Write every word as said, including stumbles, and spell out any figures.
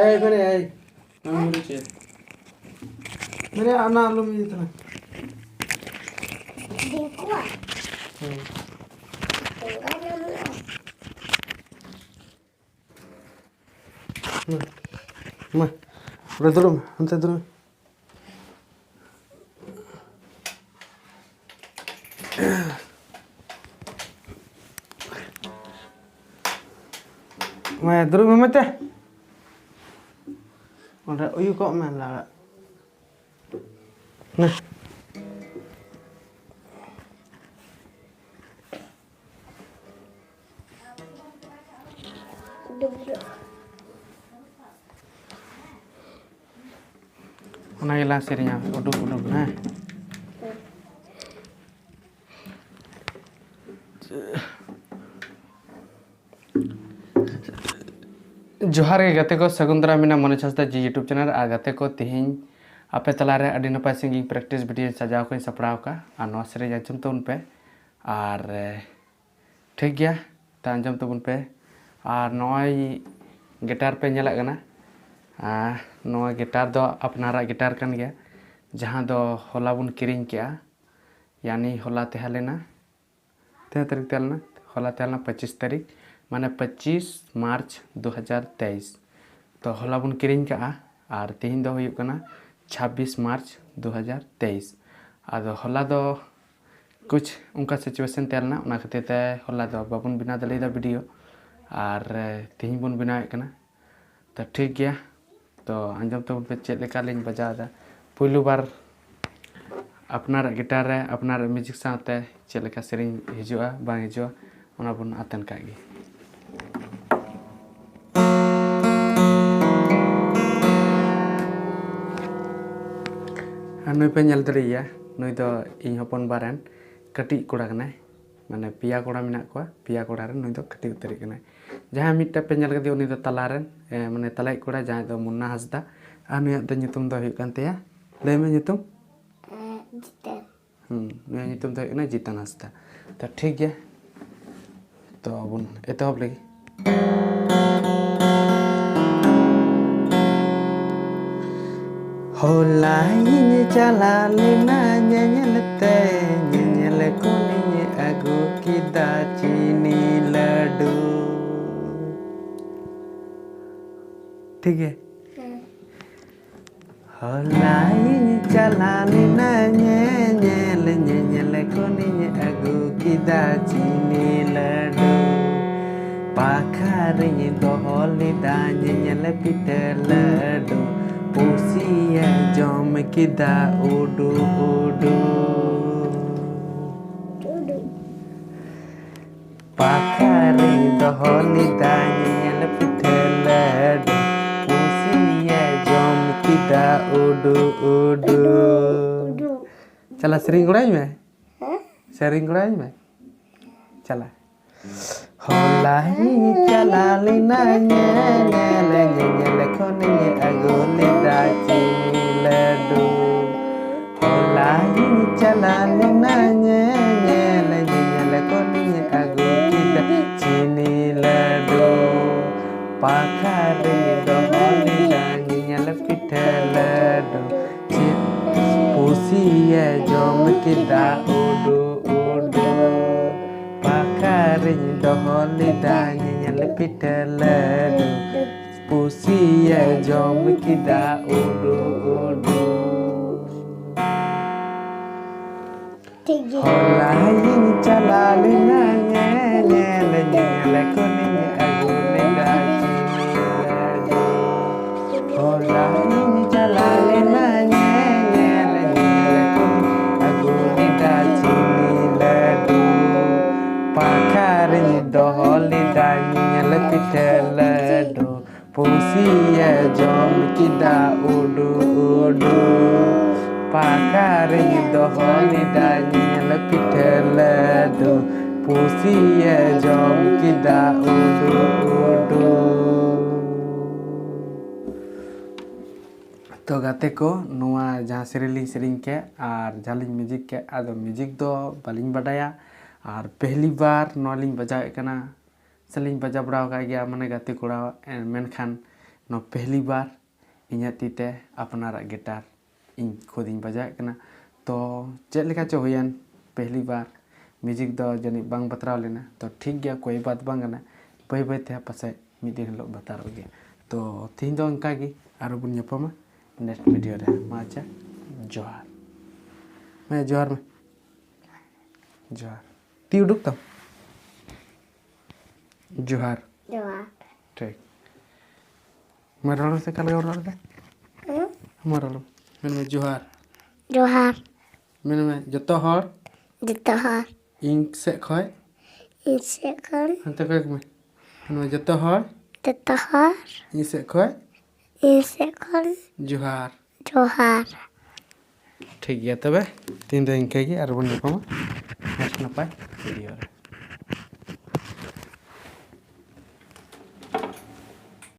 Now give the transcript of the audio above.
ᱮᱭ ᱢᱮᱱᱮ, ᱮᱭ᱾ ᱟᱢ ᱫᱚ ᱪᱮᱫ? ᱢᱮᱱᱮ, ᱚᱱᱟ ᱟᱞᱚᱢ ᱤᱭᱟᱹ ᱛᱟᱞᱟᱝ᱾ ᱰᱷᱤᱝᱠᱩᱣᱟ᱾ ᱦᱩᱸ᱾ ᱰᱷᱤᱝᱠᱩᱣᱟ ᱧᱟᱢᱚᱜᱼᱟ᱾ ᱦᱩᱸ᱾ ᱢᱟ, ᱚᱸᱰᱮ ᱫᱩᱲᱩᱵ ᱢᱮ, ᱚᱱᱛᱮ ᱫᱩᱲᱩᱵ ᱢᱮ᱾ ᱢᱟ, ᱫᱩᱲᱩᱵ ᱢᱮ ᱢᱮᱱᱛᱮ᱾ ᱚᱸᱰᱮ ᱩᱭᱩ ᱠᱚᱜ ᱢᱮ ᱞᱟᱲᱟᱜ᱾ ᱱᱮ᱾ ᱚᱱᱟ ᱜᱮᱞᱟᱝ ᱥᱮᱨᱮᱧᱟ, ᱩᱰᱩᱠ ᱩᱰᱩᱠ, ᱦᱮᱸ᱾ ᱡᱚᱦᱟᱨ ᱜᱮ ᱜᱟᱛᱮ ᱠᱚ, ᱥᱟᱹᱜᱩᱱ ᱫᱟᱨᱟᱢ ᱢᱮᱱᱟᱜᱼᱟ ᱢᱚᱱᱳᱡᱽ ᱦᱟᱸᱥᱫᱟ ᱡᱤ YouTube channel᱾ ᱟᱨ ᱜᱟᱛᱮ ᱠᱚ, ᱛᱮᱦᱮᱧ ᱟᱯᱮ ᱛᱟᱞᱟᱨᱮ ᱟᱹᱰᱤ ᱱᱟᱯᱟᱭ singing practice video ᱥᱟᱡᱟᱣ ᱠᱟᱛᱮᱧ ᱥᱟᱯᱲᱟᱣ ᱟᱠᱟᱫᱼᱟ, ᱟᱨ ᱱᱚᱣᱟ ᱥᱮᱨᱮᱧ ᱟᱸᱡᱚᱢ ᱛᱟᱵᱚᱱ ᱯᱮ᱾ ᱟᱨ, ᱮ, ᱴᱷᱤᱠ ᱜᱮᱭᱟ, ᱛᱚ ᱟᱸᱡᱚᱢ ᱛᱟᱵᱚᱱ ᱯᱮ᱾ ᱟᱨ ᱱᱚᱜᱼᱚᱭ guitar ᱯᱮ ᱧᱮᱞᱮᱫ ᱠᱟᱱᱟ, ᱟᱨ ᱱᱚᱣᱟ guitar ᱫᱚ ᱟᱯᱱᱟᱨᱟᱜ guitar ᱠᱟᱱ ᱜᱮᱭᱟ, ᱡᱟᱦᱟᱸ ᱫᱚ ᱦᱚᱞᱟ ᱵᱚᱱ ᱠᱤᱨᱤᱧ ᱠᱮᱜᱼᱟ, ᱭᱟᱱᱤ ᱦᱚᱞᱟ ᱛᱟᱦᱮᱸ ᱞᱮᱱᱟ, ᱛᱤᱱᱟᱹᱜ ᱛᱟᱹᱨᱤᱠᱷ ᱛᱟᱦᱮᱸ ᱞᱮᱱᱟ? ᱦᱚᱞᱟ ᱛᱟᱦᱮᱸ ᱞᱮᱱᱟ ᱯᱚᱸᱪᱤᱥ ᱛᱟᱹᱨᱤᱠᱷ, ᱢᱟᱱᱮ ᱯᱚᱸᱪᱤᱥ ᱢᱟᱨᱪ ᱫᱩ ᱦᱟᱡᱟᱨ ᱛᱮᱭᱤᱥ᱾ ᱛᱚ ᱦᱚᱞᱟ ᱵᱚᱱ ᱠᱤᱨᱤᱧ ᱠᱟᱜᱼᱟ, ᱟᱨ ᱛᱮᱦᱮᱧ ᱫᱚ ᱦᱩᱭᱩᱜ ᱠᱟᱱᱟ ᱪᱷᱟᱵᱵᱤᱥ ᱢᱟᱨᱪ ᱫᱩ ᱦᱟᱡᱟᱨ ᱛᱮᱭᱤᱥ᱾ ᱟᱫᱚ ᱦᱚᱞᱟ ᱫᱚ ᱠᱩᱪ ᱚᱱᱠᱟ situation ᱛᱟᱦᱮᱸ ᱞᱮᱱᱟ, ᱚᱱᱟ ᱠᱷᱟᱹᱛᱤᱨ ᱛᱮ ᱦᱚᱞᱟ ᱫᱚ ᱵᱟᱵᱚᱱ ᱵᱮᱱᱟᱣ ᱫᱟᱲᱮᱭᱟᱫᱟ video, ᱟᱨ, ᱮ, ᱛᱮᱦᱮᱧ ᱵᱚᱱ ᱵᱮᱱᱟᱣᱮᱫ ᱠᱟᱱᱟ᱾ ᱛᱚ ᱴᱷᱤᱠ ᱜᱮᱭᱟ, ᱛᱚ ᱟᱸᱡᱚᱢ ᱛᱟᱵᱚᱱ ᱯᱮ ᱪᱮᱫ ᱞᱮᱠᱟ ᱞᱤᱧ ᱵᱟᱡᱟᱣ ᱮᱫᱟ᱾ ᱯᱩᱭᱞᱩ ᱵᱟᱨ ᱟᱯᱱᱟᱨᱟᱜ guitar ᱨᱮ ᱟᱯᱱᱟᱨᱟᱜ music ᱥᱟᱶᱛᱮ ᱪᱮᱫ ᱞᱮᱠᱟ ᱥᱮᱨᱮᱧ ᱦᱤᱡᱩᱜᱼᱟ ᱵᱟᱝ ᱦᱤᱡᱩᱜᱼᱟ, ᱚᱱᱟ ᱵᱚᱱ ᱟᱛᱮᱱ ᱠᱟᱜ ᱜᱮ᱾ ᱟᱨ ᱱᱩᱭ ᱯᱮ ᱧᱮᱞ ᱫᱟᱲᱮᱭᱟᱭᱟ, ᱱᱩᱭ ᱫᱚ ᱤᱧ ᱦᱚᱯᱚᱱ ᱵᱟ ᱨᱮᱱ ᱠᱟᱹᱴᱤᱡ ᱠᱚᱲᱟ ᱠᱟᱱᱟᱭ᱾ ᱢᱟᱱᱮ ᱯᱮᱭᱟ ᱠᱚᱲᱟ ᱢᱮᱱᱟᱜ ᱠᱚᱣᱟ, ᱯᱮᱭᱟ ᱠᱚᱲᱟ ᱨᱮᱱ ᱱᱩᱭ ᱫᱚ ᱠᱟᱹᱴᱤᱡ ᱩᱛᱟᱹᱨᱤᱡ ᱠᱟᱱᱟᱭ᱾ ᱡᱟᱦᱟᱸᱭ ᱢᱤᱫᱴᱮᱱ ᱯᱮ ᱧᱮᱞ ᱠᱮᱫᱮᱭᱟ, ᱩᱱᱤ ᱫᱚ ᱛᱟᱞᱟ ᱨᱮᱱ, ᱮ, ᱢᱟᱱᱮ ᱛᱟᱞᱟᱭᱤᱡ ᱠᱚᱲᱟ, ᱡᱟᱦᱟᱸᱭ ᱫᱚ ᱢᱩᱱᱱᱟ ᱦᱟᱸᱥᱫᱟ᱾ ᱟᱨ ᱱᱩᱭᱟᱜ ᱫᱚ ᱧᱩᱛᱩᱢ ᱫᱚ ᱦᱩᱭᱩᱜ ᱠᱟᱱ ᱛᱟᱭᱟ, ᱞᱟᱹᱭ ᱢᱮ ᱧᱩᱛᱩᱢ᱾ ᱮ, ᱡᱤᱛᱮᱱ᱾ ᱦᱩᱸ, ᱱᱩᱭᱟᱜ ᱧᱩᱛᱩᱢ ᱫᱚ ᱦᱩᱭᱩᱜ ᱠᱟᱱᱟ ᱡᱤᱛᱟᱱ ᱦᱟᱸᱥᱫᱟ᱾ ᱛᱚ ᱴᱷᱤᱠ ᱜᱮᱭᱟ, ᱛᱚ ᱵᱚᱱ ᱮᱛᱚᱦᱚᱵ ᱞᱮᱜᱮ᱾ ᱦᱚᱞᱟᱭᱤᱧ ᱪᱟᱞᱟᱣ ᱞᱮᱱᱟ ᱧᱮᱧᱮᱞ ᱛᱮ, ᱧᱮᱧᱮᱞ ᱠᱷᱚᱱᱤᱧ ᱟᱹᱜᱩ ᱠᱮᱫᱟ ᱪᱤᱱᱤ ᱞᱟᱹᱰᱩ᱾ ᱴᱷᱤᱠ ᱜᱮ᱾ ᱦᱚᱞᱟᱭᱤᱧ ᱪᱟᱞᱟᱣ ᱞᱮᱱᱟ ᱧᱮᱧᱮᱞ, ᱧᱮᱧᱮᱞ ᱠᱷᱚᱱᱤᱧ ᱟᱹᱜᱩ ᱠᱮᱫᱟ ᱪᱤᱱᱤ ᱞᱟᱹᱰᱩ᱾ ᱯᱟᱠᱷᱟᱨᱤᱧ ᱫᱚᱦᱚ ᱞᱮᱫᱟ ᱧᱮᱧᱮᱞ ᱯᱤᱴᱷᱟᱹ ᱞᱟᱹᱰᱩ᱾ ᱯᱩᱥᱤᱭᱮ ᱡᱚᱢ ᱠᱮᱫᱟ ᱩᱰᱩ ᱩᱰᱩ᱾ ᱯᱟᱠᱷᱟᱨᱤᱧ ᱫᱚᱦᱚ ᱞᱮᱫᱟ ᱧᱮᱧᱮᱞ ᱯᱤᱴᱷᱟᱹ ᱞᱟᱹᱰᱩ᱾ ᱯᱩᱥᱤᱭᱮ ᱡᱚᱢ ᱠᱮᱫᱟ ᱩᱰᱩ ᱩᱰᱩ᱾ ᱪᱟᱞᱟ, ᱥᱮᱨᱮᱧ ᱜᱚᱲᱟᱧ ᱢᱮ᱾ ᱥᱮᱨᱮᱧ ᱜᱚᱲᱟᱧ ᱢᱮ᱾ ᱪᱟᱞᱟ᱾ ᱦᱚᱞᱟᱧ ᱪᱟᱞᱟᱣ ᱞᱮᱱᱟ ᱧᱮᱧᱮᱞ, ᱧᱮᱧᱮᱞ ᱠᱷᱚᱱᱤᱧ ᱟᱹᱜᱩ ᱞᱮᱫᱟ ᱪᱤᱱᱤ ᱞᱟᱹᱰᱩ᱾ ᱦᱚᱞᱟᱧ ᱪᱟᱞᱟᱣ ᱞᱮᱱᱟ ᱧᱮᱧᱮᱞ, ᱧᱮᱧᱮᱞ ᱠᱷᱚᱱᱤᱧ ᱟᱹᱜᱩ ᱠᱮᱫᱟ ᱪᱤᱱᱤ ᱞᱟᱹᱰᱩ᱾ ᱯᱟᱠᱷᱟᱨᱤᱧ ᱫᱚᱦᱚ ᱞᱮᱫᱟ ᱧᱮᱧᱮᱞ ᱯᱤᱴᱷᱟᱹ ᱞᱟᱹᱰᱩ᱾ ᱪᱮᱫ ᱯᱩᱥᱤᱭᱮ ᱡᱚᱢ ᱠᱮᱫᱟ ᱩᱰᱩ ᱩᱰᱩ᱾ ᱯᱟᱠᱷᱟᱨᱤᱧ ᱫᱚᱦᱚ ᱞᱮᱫᱟ ᱧᱮᱧᱮᱞ ᱯᱤᱴᱷᱟᱹ ᱞᱟᱹᱰᱩ᱾ ᱯᱩᱥᱤᱭᱮ ᱡᱚᱢ ᱠᱮᱫᱟ ᱩᱰᱩ ᱩᱰᱩ᱾ ᱴᱷᱤᱠ ᱜᱮᱭᱟ᱾ ᱦᱚᱞᱟᱧ ᱪᱟᱞᱟᱣ ᱞᱮᱱᱟ ᱧᱮᱧᱮᱞ, ᱧᱮᱧᱮᱞ ᱠᱷᱚᱱᱤᱧ ᱟᱹᱜᱩ ᱞᱮᱫᱟ ᱪᱤᱱᱤ ᱞᱟᱹᱰᱩ᱾ ᱦᱚᱞᱟᱧ ᱪᱟᱞᱟᱣ ᱞᱮᱱᱟ ᱧᱮᱧᱮᱞ, ᱧᱮᱧᱮᱞ ᱠᱷᱚᱱᱤᱧ ᱟᱹᱜᱩ ᱞᱮᱫᱟ ᱪᱤᱱᱤ ᱞᱟᱹᱰᱩ᱾ ᱯᱟᱠᱷᱟᱨᱤᱧ ᱫᱚᱦᱚ ᱞᱮᱫᱟ ᱧᱮᱧᱮᱞ ᱯᱤᱴᱷᱟᱹ ᱞᱟᱹᱰᱩ᱾ ᱯᱩᱥᱤᱭᱮ ᱡᱚᱢ ᱠᱮᱫᱟ ᱩᱰᱩ ᱩᱰᱩ᱾ ᱯᱟᱠᱷᱟᱨᱤᱧ ᱫᱚᱦᱚ ᱞᱮᱫᱟ ᱧᱮᱧᱮᱞ ᱯᱤᱴᱷᱟᱹ ᱞᱟᱹᱰᱩ᱾ ᱯᱩᱥᱤᱭᱮ ᱡᱚᱢ ᱠᱮᱫᱟ ᱩᱰᱩ ᱩᱰᱩ᱾ ᱛᱚ ᱜᱟᱛᱮ ᱠᱚ, ᱱᱚᱣᱟ ᱡᱟᱦᱟᱸ ᱥᱮᱨᱮᱧ ᱞᱤᱧ ᱥᱮᱨᱮᱧ ᱠᱮᱫ ᱟᱨ ᱡᱟᱦᱟᱸ ᱞᱤᱧ ᱢᱤᱭᱩᱡᱤᱠ ᱠᱮᱫ, ᱟᱫᱚ ᱢᱤᱭᱩᱡᱤᱠ ᱫᱚ ᱵᱟᱹᱞᱤᱧ ᱵᱟᱰᱟᱭᱟ᱾ ᱟᱨ ᱯᱮᱦᱞᱤ ᱵᱟᱨ ᱱᱚᱣᱟ ᱞᱤᱧ ᱵᱟᱡᱟᱣᱮᱫ ᱠᱟᱱᱟ, ᱥᱮᱞᱤᱧ ᱵᱟᱡᱟᱣ ᱵᱟᱲᱟ ᱟᱠᱟᱫ ᱜᱮᱭᱟ, ᱢᱟᱱᱮ ᱜᱟᱛᱮ ᱠᱚᱲᱟ, ᱮ, ᱢᱮᱱᱠᱷᱟᱱ ᱱᱚᱣᱟ ᱯᱮᱦᱞᱤ ᱵᱟᱨ ᱤᱧᱟᱹᱜ ᱛᱤ ᱛᱮ ᱟᱯᱱᱟᱨᱟᱜ ᱜᱤᱴᱟᱨ ᱤᱧ ᱠᱷᱩᱫ ᱤᱧ ᱵᱟᱡᱟᱣᱮᱫ ᱠᱟᱱᱟ᱾ ᱛᱚ ᱪᱮᱫ ᱞᱮᱠᱟ ᱪᱚ ᱦᱩᱭᱮᱱ, ᱯᱮᱦᱞᱤ ᱵᱟᱨ ᱢᱤᱭᱩᱡᱤᱠ ᱫᱚ ᱡᱟᱹᱱᱤᱡ ᱵᱟᱝ ᱵᱟᱛᱨᱟᱣ ᱞᱮᱱᱟ᱾ ᱛᱚ ᱴᱷᱤᱠ ᱜᱮᱭᱟ, ᱠᱳᱭ ᱵᱟᱛ ᱵᱟᱝ ᱠᱟᱱᱟ, ᱵᱟᱹᱭ ᱵᱟᱹᱭ ᱛᱮ ᱯᱟᱥᱮᱡ ᱢᱤᱫ ᱫᱤᱱ ᱦᱤᱞᱳᱜ ᱵᱟᱛᱟᱨᱚᱜ ᱜᱮᱭᱟ᱾ ᱛᱚ ᱛᱤᱦᱤᱧ ᱫᱚ ᱚᱱᱠᱟ ᱜᱮ, ᱟᱨᱚ ᱵᱚᱱ ᱧᱟᱯᱟᱢᱟ ᱱᱮᱠᱥᱴ ᱵᱷᱤᱰᱤᱭᱳ ᱨᱮ᱾ ᱢᱟ ᱟᱪᱪᱷᱟ, ᱡᱚᱦᱟᱨ᱾ ᱢᱮ ᱡᱚᱦᱟᱨ ᱢᱮ, ᱡᱚᱦᱟᱨ᱾ ᱛᱤ ᱩᱰᱩᱠ ᱛᱟᱢ᱾ ᱡᱚᱦᱟᱨ᱾ ᱡᱚᱦᱟᱨ᱾ ᱴᱷᱤᱠ᱾ ᱢᱟ ᱨᱚᱲ ᱢᱮᱥᱮ, ᱚᱠᱟ ᱞᱮᱠᱟᱢ ᱨᱚᱲ ᱮᱫᱟ? ᱦᱮᱸ? ᱢᱟ ᱨᱚᱲ ᱢᱮ᱾ ᱢᱮᱱ ᱢᱮ ᱡᱚᱦᱟᱨ᱾ ᱡᱚᱦᱟᱨ᱾ ᱢᱮᱱ ᱢᱮ ᱡᱚᱛᱚ ᱦᱚᱲ᱾ ᱡᱚᱛᱚ ᱦᱚᱲ᱾ ᱤᱧ ᱥᱮᱫ ᱠᱷᱚᱡ᱾ ᱤᱧ ᱥᱮᱫ ᱠᱷᱚᱱ᱾ ᱦᱟᱱᱛᱮ ᱠᱚᱭᱚᱜ ᱢᱮ᱾ ᱢᱮᱱ ᱢᱮ ᱡᱚᱛᱚ ᱦᱚᱲ᱾ ᱡᱚᱛᱚ ᱦᱚᱲ᱾ ᱤᱧ ᱥᱮᱫ ᱠᱷᱚᱡ᱾ ᱤᱧ ᱥᱮᱫ ᱠᱷᱚᱱ᱾ ᱡᱚᱦᱟᱨ᱾ ᱡᱚᱦᱟᱨ᱾ ᱴᱷᱤᱠ ᱜᱮᱭᱟ ᱛᱚᱵᱮ, ᱛᱮᱦᱮᱧ ᱫᱚ ᱤᱱᱠᱟᱹ ᱜᱮ, ᱟᱨ ᱵᱚᱱ ᱧᱟᱯᱟᱢᱟ ᱱᱮᱠᱥᱴ ᱱᱟᱯᱟᱭ ᱵᱷᱤᱰᱤᱭᱳ ᱨᱮ᱾